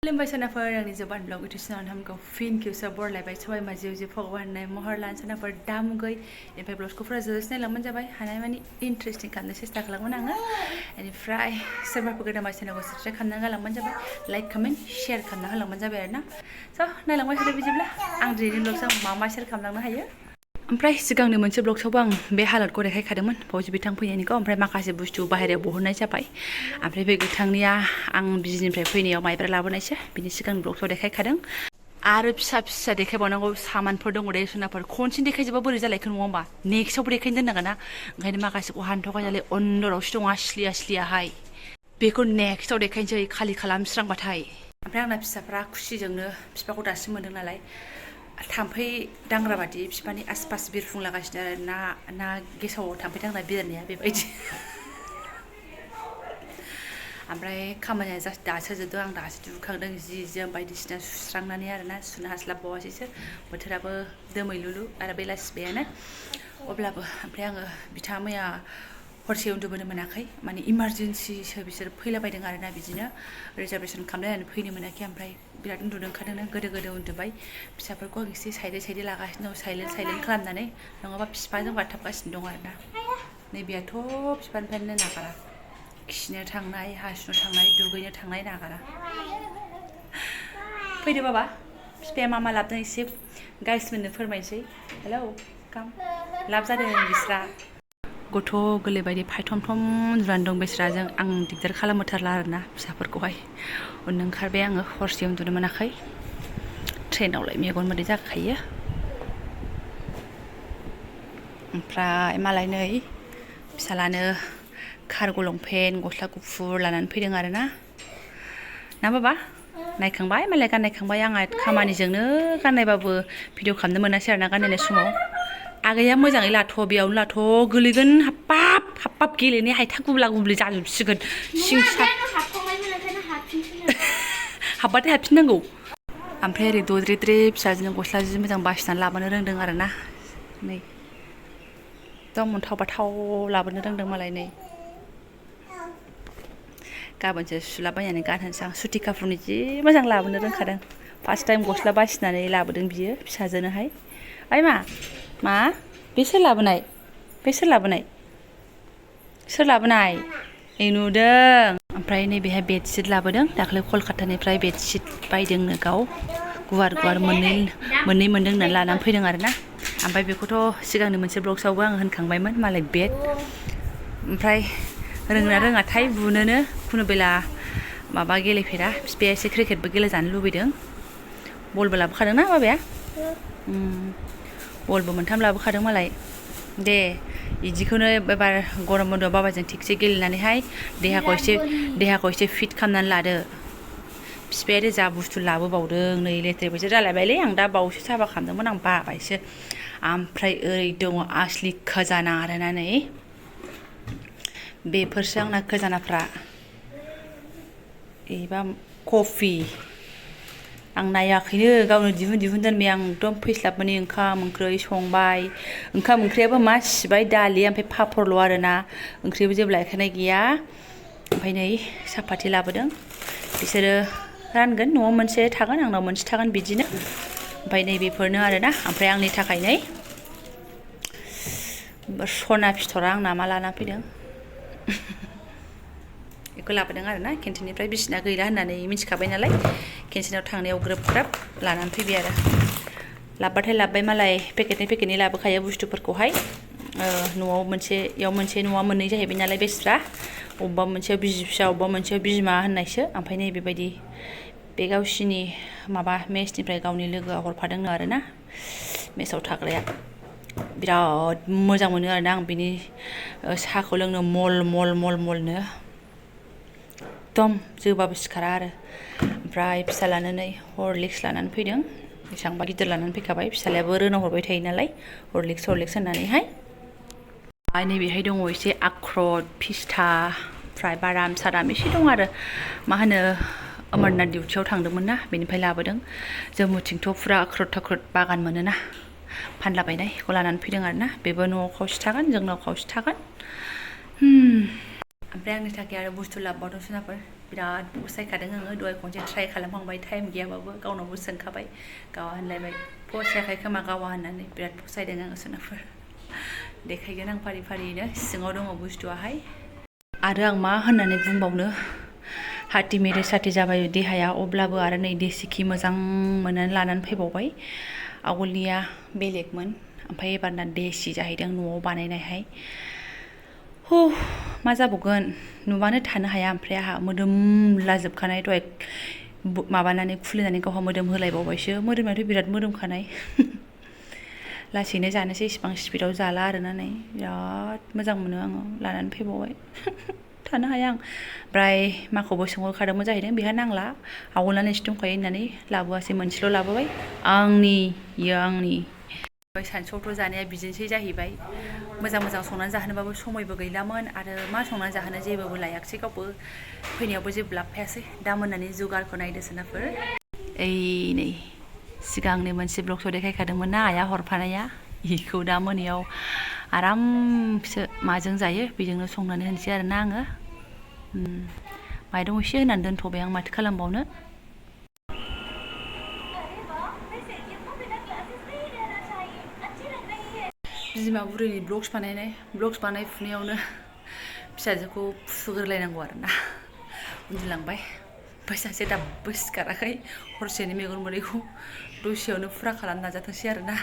खुलुमबाय सोनाफोर आंनि जबानब्लग इउटिउब हामखौ फिन खेबसे बरलायबाय सबाय मा जिउ जिउ भगवान होननाय महर लान सोनाफोर दामुगै बेनिफ्राय ब्लगखौफोरा जोबोद नायलांबानो जाबाय हानाय मानि इन्टारेस्टिं खालामनो सेस्था खालामगोन आङो बेनिफ्राय सोरबाफोर गोदान चेनेलखौ साबस्क्राइब खालामना गालांबानो जाबाय लाइक कमेन्ट शेयार खालामना होलांबानो जाबाय आरोना स' नायलांबाय थादो बिदिब्ला आं दिनैनि ब्लगजों मा शेयार खालामलांनो हायो ओमफ्राय सिगांनि मोनसे ब्लगसावबो आं बे हालतखौ देखायखादोंमोन फौजि बिथां फैनायनिखौ ओमफ्राय माखासे बुस्थु बाहेरायाव बहननाय जाबाय ओमफ्राय बे गोथांनिया आं बिजिनिफ्राय फैनायाव माइब्रा लाबोनायसो बिनि सिगांनि ब्लगसाव देखायखादों आरो फिसा फिसा देखायबावनांगौ सामानफोर दङ दे सोनाफोर खनसेनो देखायजोबा बोरै जालायखो नङा होमबा नेक्स्टआवबो देखायनो दोननांगोन ना ओंखायनो माखासेखौ हानथ'खायनानै अन्दरावसो दङ आस्लिया आस्लियाहाय बेखौ नेक्स्टआव देखायनोसै खालि खालामस्रांबाथाय ओमफ्राय आंना फिसाफ्रा खुसिजोंनो बिफाखौ दासिम मोनदों नालाय थाम्फै दांग्रा बादि बिफानि आसपास बिरफुंलागासिनो आरो ना गेसाव थाम्फै दांग्रा बिरनाया बेबायदि ओमफ्राय खामानिया जास्ट दासो जोबदों आं दासो दुगैखांदों जि जोम बायदिसिना सुस्रांनानै आरोना सुनो हास्लाबबावासैसो बोथोराबो दोमैलुलु आरो बेलासिबायानो अब्लाबो ओमफ्राय आङो बिथाङा मैया हरसे उन्दुबोनो मोनाखै माने इमारजेन्सिसो बिसोर फैलाबायदों आरोना बिदिनो रिजार्भेसन खालामलायनानै फैनो मोनाखै ओमफ्राय बिराद उन्दुनो ओंखारदोंनो गोदो गोदो उन्दुबाय फिसाफोरखौ आं एसे साइडे लागासिनो दं साइलेन्ट खालामनानै नङाबा बिफाजों बारथाबगासिनो दं आरोना नैबेयाथ' बिफानिफ्रायनो नागारा खिनो थांनाय हासुनो थांनाय दुगैनो थांनाय नागारा फैदो बाबा बिफाया मा लाबोदों एसे गाइसमोननो फोरमायनोसै हेलौ काम लाब जादों बिस्रा गथ' गोरलै बायदि फायथमथम उन्दुनानै दं बेस्राजों आं दिगदार खालामथारला आरोना फिसाफोरखौहाय उन्दुनो ओंखारबाय आङो हरसे उन्दुनो मोनाखै ट्रेनावलाय मेगन मोदै जाखायो ओमफ्राय मालाय नै फिसालानो कार्ग' लंपेन्ट गस्ला गुफुर लानानै फैदों आरोना ना बाबा नायखांबाय मालाय गाननायखांबाय आंहा खामानिजोंनो गाननायबाबो भिडिअ खालामनो मोनासै आरोना गाननाय समाव आगैया मोजाङै लाथ' बेयावनो लाथ' गोलैगोन हाब्बाब गेलेनाय हायथा गुब्ला गुब्लि जाजोबसिगोन सिं सा हाब्बाथाय हाबफिननांगौ ओमफ्राय ओरै दद्रेद्रे फिसाजोनो गस्ला जि मोजां बासिनानै लाबोनो रोंदों आरोना नै एकदम मोनथाव बाथाव लाबोनो रोंदों मालाय नै गाबोनसो सुलाबायनानै गानहोनोसै आं सुथि कापुरनि जि मोजां लाबोनो रोंखादों फार्स्ट टाइम गस्ला बासिनानै लाबोदों बियो फिसाजोनोहाय ओइ मा बे सोर लाबोनाय ए नुदों ओमफ्राय नैबेहाय बेडशिट लाबोदों दाख्लै कलकातानिफ्राय बेडशिट बायदोंनो गाव गुवार मोननै मोनदों होननानै लानानै फैदों आरोना ओमफ्राय बेखौथ' सिगांनि मोनसे ब्लगसावबो आं होनखांबायमोन मालाय बेड ओमफ्राय रोंना रोङाथाय बुनोनो खुनु बेला माबा गेलेफेरा बिफाया एसे क्रिकेटबो गेलेजानो लुबैदों बलबो लाबोखादोंना बाबाया बलबो मोनथाम लाबोखादों मालाय दे बिदिखौनो एबार गरम बन्द'आव बाबाजों थिगसे गेलेनानैहाय देहाखौ एसे फिट खालामनानै लादो बिफाया जा बुस्थु लाबोबावदों नै लेथ्रे बैसो जालायबायलै आं दा बावैसो साफा खालामदोंमोन आं बाबायसो ओमफ्राय ओरै दङ आसलि खजाना आरोना नै बेफोरसो आंना खजानाफ्रा एबा कफि आं नायाखैनो गावनो दिहुन दोनबाय आं एकदम फैस्लाबमानि ओंखाम ओंख्रि संबाय ओंखाम ओंख्रियाबो मा सिबाय दालि ओमफ्राय पापरल' आरोना ओंख्रिबो जेबो लायखानाय गैया ओमफ्राय नै सापाति लाबोदों बिसोरो रानगोन न'आव मोनसे थागोन आंनाव मोनसे थागोन बिदिनो ओमफ्राय नै बेफोरनो आरोना ओमफ्राय आंनि थाखाय नै सना फिथरा आंना मा लाना फैदों बेखौ लाबोदों आरोना केन्टिननिफ्राय बिसिना गैला होननानै मिथिखाबाय नालाय केन्टिनाव थांनायाव ग्रोब लानानै फैबाय आरो लाबबाथाय लाबबाय मालाय पेकेटनि लाबोखायो बुस्थुफोरखौहाय न'आव मोनसे न'आव मोननै जाहैबाय नालाय बेस्रा अबेबा मोनसेयाव बिसि फिसा अबेबा मोनसेयाव बिमा होननायसो ओमफ्राय नै बेबायदि बे गावसिनि माबा मेसनिफ्राय गावनि लोगोआ हरफादोंनो आरोना मेसाव थाग्राया बिराद मोजां मोनो आरोना आं बिनि साहाखौ लोंनो मलनो एकदम जोबाबो सिखारा आरो ओमफ्राय फिसालानो नै हरलिक्स लानानै फैदों बेसेबांबा गिदिर लानानै फैखाबाय फिसालायाबो रोनाव हरबाय थायो नालाय हरलिक्स होननानैहाय नैबेहाय दङ एसे आख्रट फिस्था ओमफ्राय बादाम सादाम एसे दं आरो मा होनो अमरनाथ डिउटियाव थांदोंमोन ना बेनिफ्राय लाबोदों जोंनिथिंथ' फुरा आख्रट बागान मोनोना फानलाबायनाय बेखौ लानानै फैदों आरोना बेबो न'आव खावसे थागोन जोंनाव खावसे थागोन ओमफ्राय आंनि थाखाय आरो बुस्थु लाबोबावदों सोनाफोर बिराद फसायखादों आङो दहाय खनसे ट्राइ खालामखांबाय टाइम गैयाबाबो गावनावबो सोंखाबाय गावा होनलायबाय फसायाखै खोमा गावा होननानै बिराद फसायदों आङो सनाफोर देखायगोन आं फारि फारियैनो सिङाव दङ बुस्थुआहाय आरो आं मा होननानै बुंबावनो हाथि मेरे साथि जाबाय देहाया अब्लाबो आरो नै देसिखि मोजां मोननानै लानानै फैबावबाय आवगोलनिया बेलेगमोन ओमफ्राय एबारना देसि जाहैदों न'आव बानायनायहाय मा जाबावगोन नुबानो थानो हाया ओमफ्राय आंहा मोदोम लाजोबखानाय दहाय माबानानै खुलिनानै गावहा मोदोम होलायबावबायसो मोदोमाथ' बिराद मोदोमखानाय लासैनो जानोसै इसिबां स्पिडाव जाला आरोना नै बिराद मोजां मोनो आङो लानानै फैबावबाय थानो हाया आं ओमफ्राय माखौबो सोंहरखादोंमोन जाहैदों बेहा नांला आवगोलनानो एसे दंखायो होननानै लाबोआसै मोनसेल' लाबोबाय आंनि सानसुआवथ' जानाया बिदिनोसै जाहैबाय मोजां मोजां संनानै जाहोनोबाबो समायबो गैलामोन आरो मा संनानै जाहोनो जेबोबो लायाखिसै गावबो फैनायावबो जेबो लाबोफायासै दा मोनानि जुगारखौ नायदो सोनाफोर नै सिगांनि मोनसे ब्लगसआव देखायखादोंमोन ना आइया हरफानाया बेखौ दा मोनायाव आरामसो माजों जायो बेजोंनो संनानै होनोसै आरोना आङो माइरं एसे होनानै दोनथ'बाय आं माथो खालामबावनो बिमा बुरैनि ब्लग्स बानायफुनायावनो फिसाजोखौ फुसुग्रोलायनांगौ आरोना उन्दुलांबाय ओमफ्राय सासे दाबो सिखाराखै हरसेनि मेगन मोदैखौ दसेयावनो फुरा खालामनो नाजाथोंसै आरोना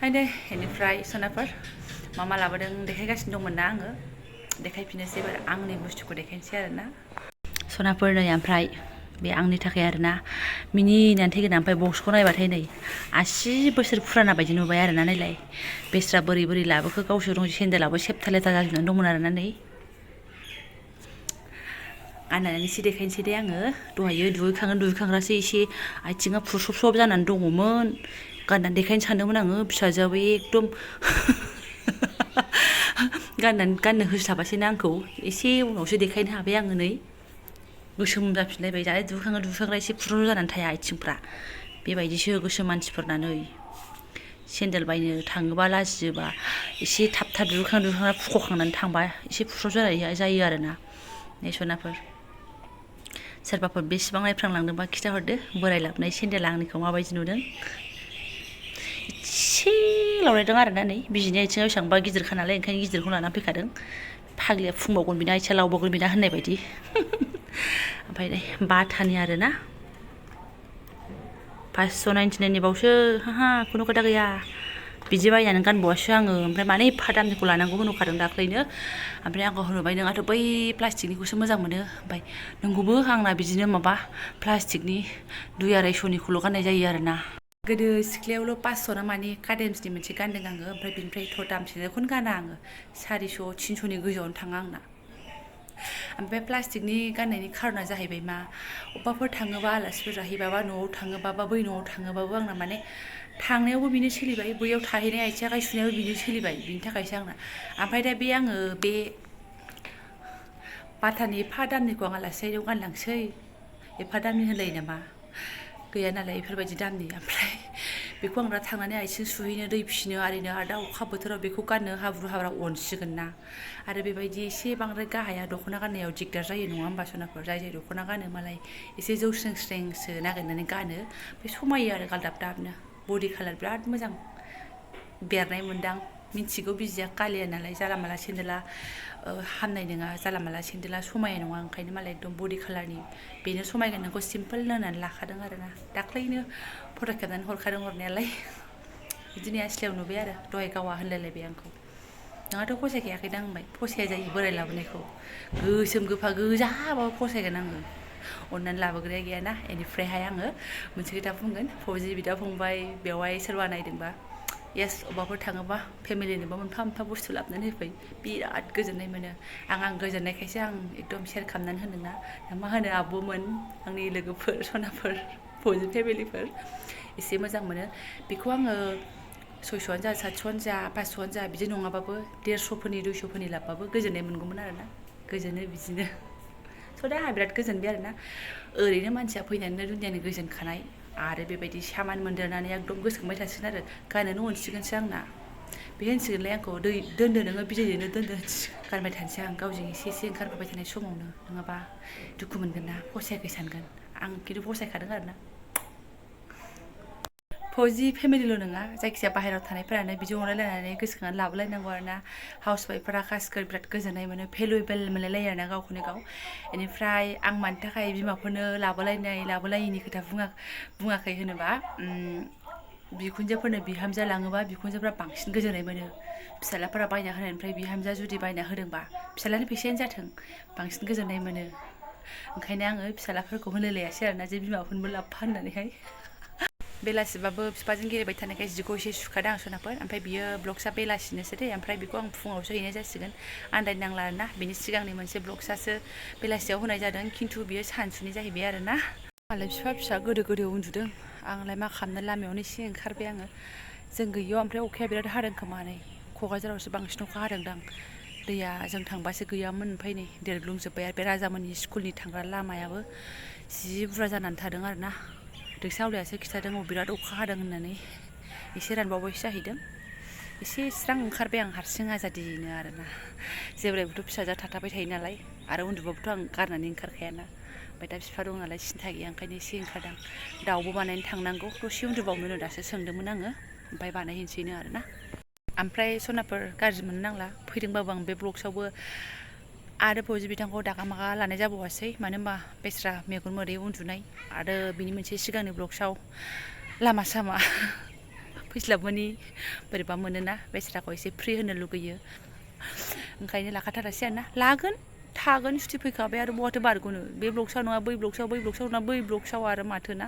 बेनिफ्राय सनाफोर मा लाबोदों देखायगासिनो दंमोन ना आङो देखायफिननोसै एबार आंनि बुस्थुखौ देखायनोसै आरोना सनाफोर नै ओमफ्राय बे आंनि थाखाय आरोना मिनिनानै थैगोन ओमफ्राय बक्सखौ नायबाथाय नै 80 बोसोर फुराना बायदि नुबाय आरोना नायलाय बेस्रा बोरै लाबोखो गावसोर सेन्देलाबो सेबथा लेथा जाजोबनानै दंमोन आरोना नै गाननानै एसे देखायनोसै दे आङो दहायो दुगैखांग्रासो एसे आथिङा फुरसब जानानै दङमोन गाननानै देखायनो सानदोंमोन आङो फिसाजोआबो एकदम गाननो होस्लाबासैना आंखौ एसे उनावसो देखायनो हाबाय आङो नै गोसोम जाफिनलायबाय जाय दुगैखांग्रा एसे फुरु जानानै थाया आथिंफ्रा बेबायदिसो गोसोम मानसिफोरना नै सेन्देल बायनो थाङोबा लाजियोबा एसे थाब दुगैखांना फुख'खांनानै थांबा एसे फुरु जायो आरोना नै सनाफोर सोरबाफोर बेसेबां नायफ्रांलांदोंबा खिथाहरदो बोराय लाबोनाय सेन्देला आंनिखौ माबायदि नुदों एसे लावरायदों आरोना नै बिजिनि आथिङा बेसेबांबा गिदिरखा नालाय ओंखायनो गिदिरखौ लानानै फैखादों फाग्लिया फुंबावगोन बिना आथिङा लावबावगोन बिना होननाय बायदि ओमफ्राय नै बाटानि आरोना 599 बावसो खुनु खोथा गैया बिदि बायनानै गानबावासो आङो ओमफ्राय मानो एफा दामनिखौ लानांगौ होनखादों दाख्लैनो ओमफ्राय आंखौ होनबाय नोंहाथ' बै प्लास्टिकनिखौसो मोजां मोनो ओमफ्राय नंगौबो आंना बिदिनो माबा प्लास्टिकनि 200-250निखौल' गाननाय जायो आरोना गोदो सिख्लायावल' 500 ना मानि कादेम्सनि मोनसे गानदों आङो ओमफ्राय बिनिफ्रायथ' दामसिनखौनो गाना आङो 400-300नि गोजौआवनो थाङा आंना ओमफ्राय प्लास्टिकनि गाननायनि खारना जाहैबाय मा अबेबाफोर थाङोबा आलासिफोर जाहैबाबा न'आव थाङोबा बा बै न'आव थाङोबाबो आंना माने थांनायावबो बेनो सोलिबाय बैयाव थाहैनाय आथिं आखाइ सुनायावबो बेनो सोलिबाय बिनि थाखायसो आंना ओमफ्राय दा बे आङो बे बाटानि एफा दामनिखौ आं आलासि जाहैनायाव गानलांसै एफा दामनि होनलायो नामा गैया नालाय बेफोरबायदि दामनि ओमफ्राय बेखौ आं दा थांनानै आथिं सुहैनो दै फिसिनो आरिनो आरो दा अखा बोथोराव बेखौ गाननो हाब्रु हाब्रा अनसिगोन ना आरो बेबायदि एसे बांद्राय गाहाया दख'ना गाननायाव दिगदार जायो नङा होमबा सनाफोर जाय दख'ना गानो मालाय एसे जौस्रेंस्रेंसो नागिरनानै गानो बे समायो आरो गालदाब दाबनो बडि कालार बिराद मोजां बेरनाय मोनदां मिथिगौ बिजिया कालिया नालाय जाला माला सेन्देला हामनाय नङा जाला माला सेन्देला समायनाय नङा ओंखायनो मालाय एकदम बडि कालारनि बेनो समायगोन नोंखौ सिम्पोल होननानै लाखादों आरोना दाख्लैनो फट' खेबनानै हरखादों हरनायालाय बिदिनो आस्लियाव नुबाय आरो दहाय गावा होनलायलायबाय आंखौ नोंहाथ' फसायखायाखैदां होनबाय फसाया जायो बोराय लाबोनायखौ गोसोम गोफा गोजाबाबो फसायगोन आङो अननानै लाबोग्राया गैयाना बेनिफ्रायहाय आङो मोनसे खोथा बुंगोन फौजि बिदा फंबाय बेवहाय सोरबा नायदोंबा येस अबावबाफोर थाङोबा फेमिलिनोबो मोनफा बुस्थु लाबोनानै होफै बिराद गोजोननाय मोनो आं गोजोननायखायसो आं एकदम शेयार खालामनानै होनदोंना मा होनो आब'मोन आंनि लोगोफोर सनाफोर फौजि फेमिलिफोर एसे मोजां मोनो बेखौ आङो 600आनो जा 700आनो जा 500आनो जा बिदि नङाबाबो 150फोरनि 200फोरनि लाबबाबो गोजोननाय मोनगौमोन आरोना गोजोनो बिदिनो स' दा आंहा बिराद गोजोनबाय आरोना ओरैनो मानसिया फैनानैनो दुनियानि गोजोनखानाय आरो बेबायदि सामान मोनदेरनानै एकदम गोसोखांबाय थासिगोन आरो गाननोनो अनसिगोनसो आंना बे होनसिगोनलाय आंखौ दोनदो नोङो बिदैजोंनो दोनदो गारबाय थानोसै आं गावजों एसे ओंखारफाबाय थानाय समावनो नङाबा दुखु मोनगोन ना फसायाखै सानगोन आं खिन्थु फसायखादों आरोना फौजि फेमिलिल' नङा जायखिजाया बाहेरायाव थानायफोरानो बिदि अनलायलायनानै गोसोखांनानै लाबोलायनांगौ आरोना हाउस वाइफफोरा खासिखौ बिराद गोजोननाय मोनो भेलुएबोल मोनलायलायो आरोना गावखौनो गाव बेनिफ्राय आं मानि थाखाय बिमाफोरनो लाबोलायिनि खोथा बुङाखै होनोबा बिखुनजोफोरनो बिहामजो लाङोबा बिखुनजोफ्रा बांसिन गोजोननाय मोनो फिसालाफोरा बायना होनायनिफ्राय बिहामजोआ जुदि बायना होदोंबा फिसालानि फैसायानो जाथों बांसिन गोजोननाय मोनो ओंखायनो आङो फिसालाफोरखौ होलायलायासै आरोना जे बिमाफोरनोबो लाबोफा होननानैहाय बेलासिबाबो बिफाजों गेलेबाय थानायखाय जिखौ एसे सुखादों आं सनाफोर ओमफ्राय बियो ब्लग्सआ बेलासिनोसो दे ओमफ्राय बेखौ आं फुङावसो हैनाय जासिगोन आन्दायनांला आरोना बिनि सिगांनि मोनसे ब्लग्सआसो बेलासियाव होनाय जादों खिन्थु बियो सानसुनि जाहैबाय आरोना मालाय फिसा गोदो उन्दुदों आंलाय मा खालामनो लामायावनो एसे ओंखारबाय आङो जों गैयियाव ओमफ्राय अखाया बिराद हादों खोमा नै क'क्राझारावसो बांसिन अखा हादोंदां दैया जों थांबासो गैयामोन ओमफ्राय नै देरग्लुंजोब्बाय आरो बे राजामोननि स्कुलनि थांग्रा लामायाबो जि बुरजा जानानै थादों आरोना दैसा आवलायासो खिथादों बिराद अखा हादों होननानै एसे रानबावबायसो जाहैदों एसे स्रां ओंखारबाय आं हारसिं आजादिनो आरोना जेब्लायबोथ' फिसाजोआ थाथाबाय थायो नालाय आरो उन्दुबाबोथ' आं गारनानै ओंखारखायाना ओमफ्राय दा बिफा दं नालाय सिन्था गैया ओंखायनो एसे ओंखारदों दाउबो बानायनो थांनांगौ दसे उन्दुबावनो दासो सोंदोंमोन आङो ओमफ्राय बानायहैनोसैनो आरोना ओमफ्राय सनाफोर गाज्रि मोननो नांला फैदोंबाबो आं बे ब्लग्सआवबो आरो फौजि बिथांखौ दागा मागा लानाय जाबावासै मानो होनबा बेस्रा मेगन मोदै उन्दुनाय आरो बिनि मोनसे सिगांनि ब्लग्सआव लामा सामा फैस्लाबमोनि बोरैबा मोनोना बेस्राखौ एसे फ्रि होनो लुगैयो ओंखायनो लाखाथारासै आरोना लागोन थागोन सुथि फैखाबाय आरो बहाथो बारग'नो बे ब्लग्सआव नङा बै ब्लग्सआव नङा बै ब्लग्सआव आरो माथो ना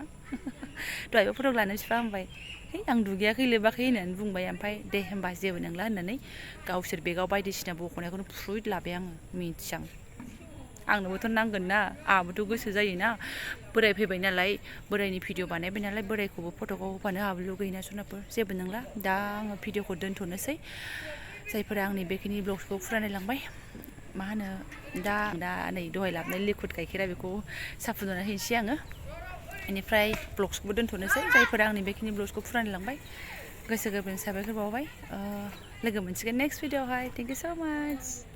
दहायबो फट' लानो बिफा होनबाय है आं दुगैयाखै लोबाखै होननानै बुंबाय ओमफ्राय दे होमबा जेबो नंला होननानै गावसोर बेगाव बायदिसिना बख'नायखौनो फ्रुइट लाबाय आङो मिथियां आंनोबोथ' नांगोन ना आंहाबोथ' गोसो जायोना बोराय फैबाय नालाय बोरायनि भिडिअ बानायबाय नालाय बोरायखौबो फट'खौ होफानो आंहाबो लुगैयोना सनाफोर जेबो नंला दा आङो भिडिअखौ दोनथ'नोसै जायफोरा आंनि बेखिनि ब्लग्सखौ फुरा नायलांबाय मा होनो दा नै दहाय लाबोनाय लिकुइड गाइखेरा बेखौ साहा फुदुंना हैनोसै आङो बेनिफ्राय ब्लग्सखौबो दोनथ'नोसै जायफोरा आंनि बेखिनि ब्लग्सखौ फुरा नायलांबाय गोसो गोरबोनि साबायखर बावबाय लोगो मोनसिगोन नेक्स्ट भिडिअआवहाय थेंक इउ स' माच